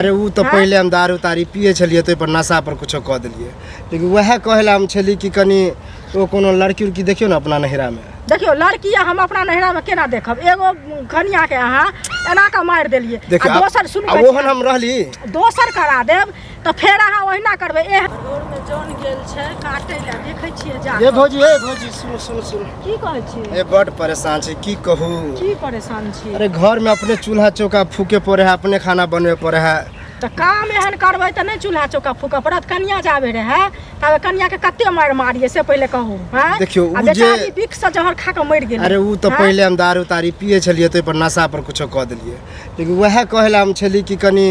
अरे ओ तऽ हँ? पहिले हम दारू तारी पियै छलियै, तऽ ओहिपर नशा पर कुछो कऽ देलियै, लेकिन उएह कहै लए हम छली कि कनि ओ कोनो लड़की उड़की देखियौ ने अपना नैहरामे। देखियौ, लड़की हम अपना नैहरामे केना देखब? एगो कनिया के अहाँ एना कऽ मारि देलियै। देखियौ, आ दोसर सुनू, आ ओहन हम रहली? दोसर करा देब तऽ फेर अहाँ ओहिना करबै। एह, रोडमे जन गेल छै काटै लए, देखै छियै जा ये कऽ। भौजी, ए भौजी, सुनू सुनू सुनू। की कहै छी? ए, बड परेशान छी, की कहू। की परेशान छी? अरे, घर में अपने चूल्हा चौका फूके पड़े है, अपने खाना बनबे पड़े है। तऽ काम एहन करबै तऽ नहि चूल्हा चौका फूकऽ पड़त? कनिया जाबे रहै ताबे कनिया के कते मारि मारियै से पहिले कहू। हँ? देखियौ, आ उ जे- बेचारी बिख से जहर खा कऽ मरि गेलै। अरे, ओ तऽ हँ? पहिले हम दारू तारी पियै छलियै, तऽ ओहिपर नशा पर कुछो कऽ देलियै, लेकिन उएह कहै लए हम छली कि कनि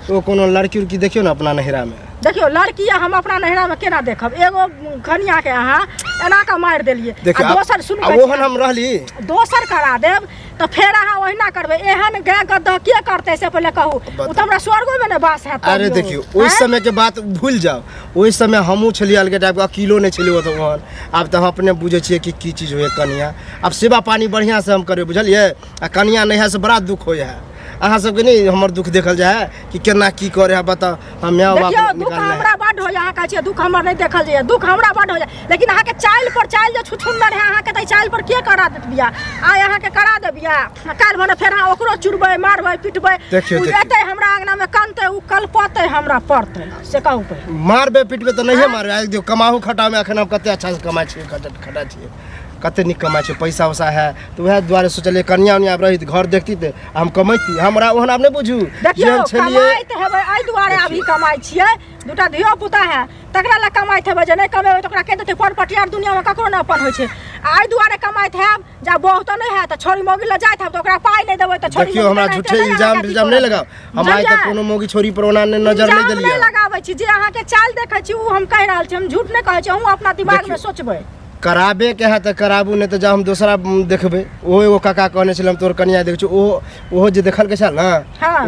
ओ कोनो लड़की उड़की देखियौ ने अपना नैहरामे। देखियौ, लड़की हम अपना नैहरामे केना देखब? एगो कनिया के अहाँ एना कऽ मारि देलियै। देखियौ, आ दोसर सुनू, आ ओहन हम रहली? दोसर करा देब तऽ फेर अहाँ ओहिना करबै। एहन गाय गद्दा के करतै से पहिले कहू। ओ तऽ हमरा स्वर्गोमे नहि बास हैत। अरे तभियो। देखियौ, ओहि आँय? समय के बात भूल जाओ। ओहि समय हमहूँ छलियै अलगे टाइपके, अकेलो नहि छलियै ओतऽ ओहन। आब तऽ हम अपने बुझै छियै कि की चीज होइए कनिया। आब सेवा पानी बढ़िआँसँ हम करबै, बुझलियै? आ कनिया नहि है से बड़ा दुख होइ है। अहाँ सबके नहि हमर दुख देखल जाइ है कि केना की करे है? बताउ, हम माय बाप देखियौ, दुख निकालने है। हमरा बड्ड होइए। अहाँ कहै छियै दुख हमर नहि देखल जाइए, दुख हमरा बड्ड होइए, लेकिन अहाँके चालि पर चालि जे छुछुन्नर है अहाँके, तऽ चालि पर के करा देत बियाह? आइ अहाँके करा दे बियाह, काल्हि भने फेर अहाँ ओकरो चुरबै, मारबै, पिटबै। देखियौ, ओ देखियौ। एतै हमरा अङ्गनामे कनतै, ओ कलपतै, हमरा पड़तै, से कहू पहिले। मारबे पिटबे तऽ नहिए मारबे। आइ देखियौ, कमाहू खटामे एखन हम कते अच्छा से कमाइ छियै, खटा छियै, कते नीक कमाइ छियै, पैसा उसा है। तऽ उएह दुआरे सोचलियै कनिया उनिया आब रही, घर देखती तऽ हम कमैती। हमरा ओहन आब नहि बुझू देखियौ, जेहन छलियै। कमाइत हेबै एहि दुआरे अभी कमाइ छियै, दूटा धियो पुता है तकरा लए कमाइत हेबै। जे नहि कमेबै तऽ ओकरा के देतै? पर पटियार दुनियामे ककरो नहि अपन होइ छै। आ एहि दुआरे कमाइत हैब जे आब बहु तऽ नहि हैत, तऽ छोरी मौगी लए जाइत हैब, तऽ ओकरा पाइ नहि देबै तऽ छोरी देखियौ, मौगी हमरा तऽ झूठे नहि इल्जाम अहाँके अथी विल्जाम नहि करत। लगाउ। हम आइ तक बुझलियै? कोनो मौगी छोरी पर ओना नहि नजर नहि इल्जाम देलियै। नहि लगाबै छी, जे अहाँके चाल देखै छी ओ हम कहि रहल छी। हम झूठ नहि कहै छी, अहूँ अपना दिमागमे देखियौ। सोचबै। कराबे के है तऽ कराबू, नहि तऽ जा हम दोसरा देखबै। ओहो एगो काका कहने छलै, हम तोहर कनिया देखै छियौ। ओहो ओहो जे देखलकै छल ने,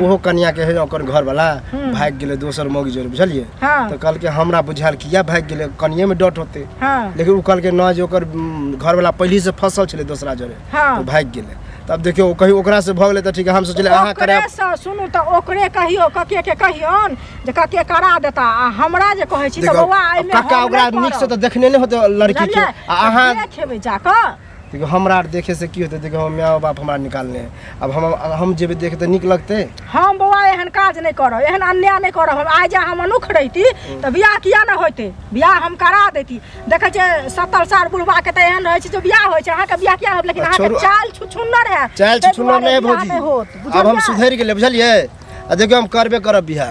ओहो कनिया के है, ओकर घरवाला भागि गेलै दोसर मौगी जोड़े, बुझलियै? तऽ कहलकै, हमरा बुझायल किया भागि गेलै, कनिये मे डट होतै। लेकिन ओ कहलकै न जे ओकर घरवाला पहिलहिसँ फसल छलै दोसरा जोड़े, तऽ भागि गेलै। तब देखियौ, कहीं ओकरा से भऽ गेलै तऽ ठीक है। हम सोचलियै अहाँ ओकरे करायब। से सुनू तऽ, ओकरे कहियौ, कके के कहियौन जे कके करा देता। आ हमरा जे कहै छी तऽ देखियौ, बौआ, आब एहिमे काका हम ओकरा नहि नीक से पड़ब। तऽ देखने नहि होतै लड़की के। बुझलियै? आ अहाँ देखेबै जाकऽ। देखियौ, हमरा आर देखे से की होतै? देखियौ, हमर माय बाप हमरा निकालने है। आब हम जेबै देखे तऽ नीक लगतै? हम बौआ एहन काज नहि करब, एहन अन्याय नहि करब हम। आइ जे अहाँ मनुख रहिती तऽ बियाह किया नहि होइतै? बियाह हम करा दैती। देखै छियै, 70 साल बुढ़बा के तऽ एहन रहै छै जे बियाह होइ छै। अहाँके बियाह किया होत? लेकिन आ अहाँके छोड़ू। चाल छुछुन्नर है, चाल ताहि छुछुन्नर दुआरे नहि है बियाह भौजी। नहि होत। आब हम बुझलियै? सुधरि गेलै, बुझलियै? आ देखियौ, हम करबे करब बियाह।